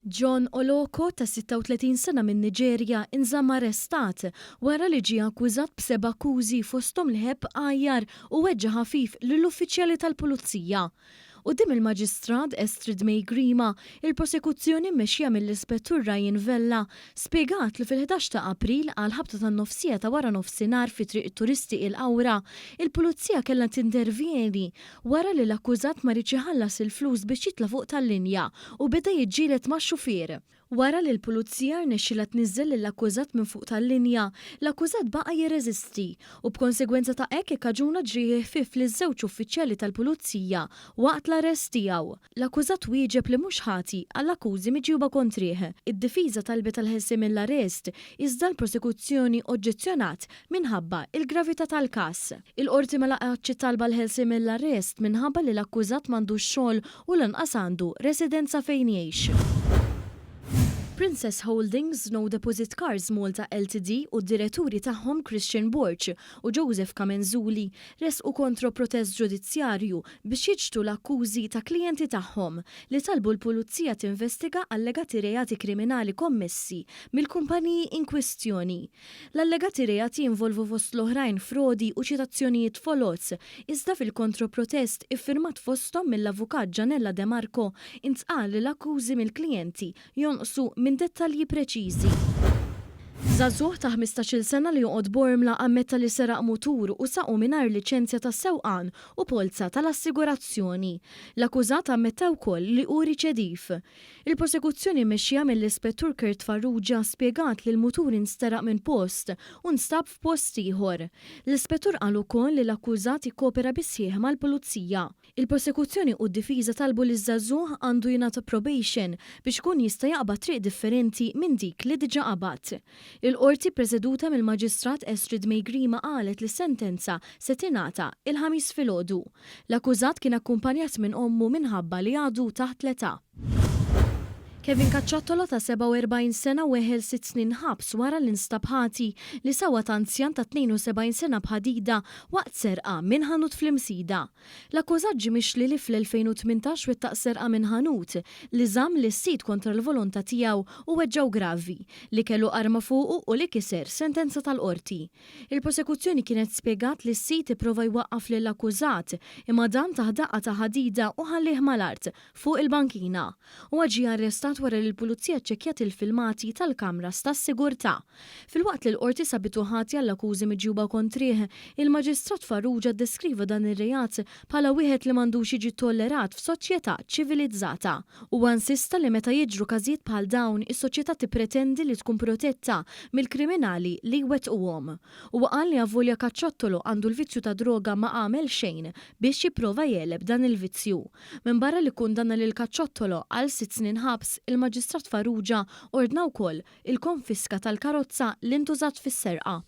John Oloko ta' 36 sena min-Niġerja inżamm arrestat wara li ġie akkużat b'seba' akkużi fosthom li ħebb għajjar u weġġa' ħafif lil uffiċjali tal-Pulizija. Quddiem il-Maġistrat Estrid May Grima, il-Prosekuzzjoni mmexxija mill-Ispettur Ryan Vella spjegat li fil-11 ta' April għall-ħabta tan-nofsiegħa ta' waranofsinhar fi Triq it-Turisti il-Qawra, il-Pulizija kellha tintervjeni Wara li l-akkużat ma riedx iħallas il-flus biex jitla' fuq tal-linja u beda jiġġieled max-xufier. Wara li l-Pulizija rnexxielha tniżżel lill-akkużat minn fuq tal-linja, l-akkużat baqa' jirreżisti u b'konsegwenza ta' hekk ikkaġuna ġrieħi ħfief liż-żewġ uffiċjali tal-Pulizija waqt l-arrest tiegħu. L-akkużat wieġeb li mhux ħati għall-akkużi miġjuba kontrih. Id-difiża talbet għall-ħelsien mill-arrest iżda l-prosekuzzjoni oġġezzjonat minħabba il-gravità tal-każ. Il-Qorti ma laqgħetx it-talba għall-ħelsien mill-arrest minħabba li l-akkużat m'għandux xogħol u lanqas għandu residenza fejn jgħix. Princess Holdings, No Deposit Cars Malta Ltd u d-diretturi tagħhom Christian Borg u Joseph Camenzuli ressqu kontro-protest ġudizzjarju biex jiċħdu l-akkużi ta' klijenti tagħhom li talbu l-Pulizija tinvestiga allegati reati kriminali kommessi mill-kumpaniji inkwistjoni. L-allegati reati jinvolvu fost l-oħrajn frodi u ċitazzjonijiet foloz, iżda fil-kontro-protest iffirmat fosthom mill-Avukat Gianella De Marco intqal li l-akkużi mill-klijenti jonqsu minn dettalji preċiżi. Żagħżugħ ta' 15-il sena li joqgħod Bormla ammetta li seraq mutur u saqu mingħajr liċenzja tas-sewqan u polza tal-assigurazzjoni. L-akkużat ammetta wkoll li hu riċediv. Il-prosekuzzjoni mmexxija mill-Ispettur Kurt Farrugia spjegat li l-mutur insteraq minn post u nstab f'post ieħor. L-Ispettur qal ukoll li l-akkużat ikkopera bis-sħiħ mal-Pulizija. Il-prosekuzzjoni u d-difiża talbu li ż-żagħżugħ għandu jingħata probation biex ikun jista' jaqbad triq differenti minn dik li diġà qabad. Il-Qorti ppreseduta mill-Maġistrat Estrid May Grima qalet li s-sentenza se tingħata il-Ħamis filgħodu. L-akkużat kien akkumpanjat minn ommu minħabba li għadu taħt l-età. Kevin Cacciattolo ta' 47 sena weħel sitt snin ħabs wara li nstab ħati li sawwat anzjan ta' 72 sena b'ħadida waqt serqa minn ħanut fl-Imsida. L-akkużat ġie mixli li fl-2018 wettaq serqa minn ħanut, li żamm lis-sid kontra l-volontà tiegħu u weġġgħu gravi, li kellu arma fuqu u li kiser sentenza tal-Qorti. Il-prosekuzzjoni kienet spjegat li s-sid ipprova jwaqqaf lill-akkużat, imma dan tah daqqa ta' ħadida u ħallieh mal-art, fuq il-bankina. Huwa ġie arrestat wara li l-Pulizija ċċekkjat il-filmati tal-kamras tas-sigurtà. Filwaqt li l-Qorti sabitu ħati għall-akkużi miġjuba kontrih, il-Maġistrat Farrugia ddeskriva dan ir-reat bħala wieħed li m'għandux jiġi ttollerat f'soċjetà ċivilizzata. Huwa insista li meta jiġru każijiet bħal dawn, is-soċjetà tippretendi li tkun protetta mill-kriminali li jwettquhom. Huwa qal li avolja Cacciottolo għandu l-vizzju tad-droga ma għamel xejn biex jipprova jegħleb dan il-vizzju. Minbarra li kkundanna lil Cacciottolo għal sitt snin ħabs, il-Maġistrat Farrugia ordna wkoll il-konfiska tal-karozza li ntużat fis-serqa.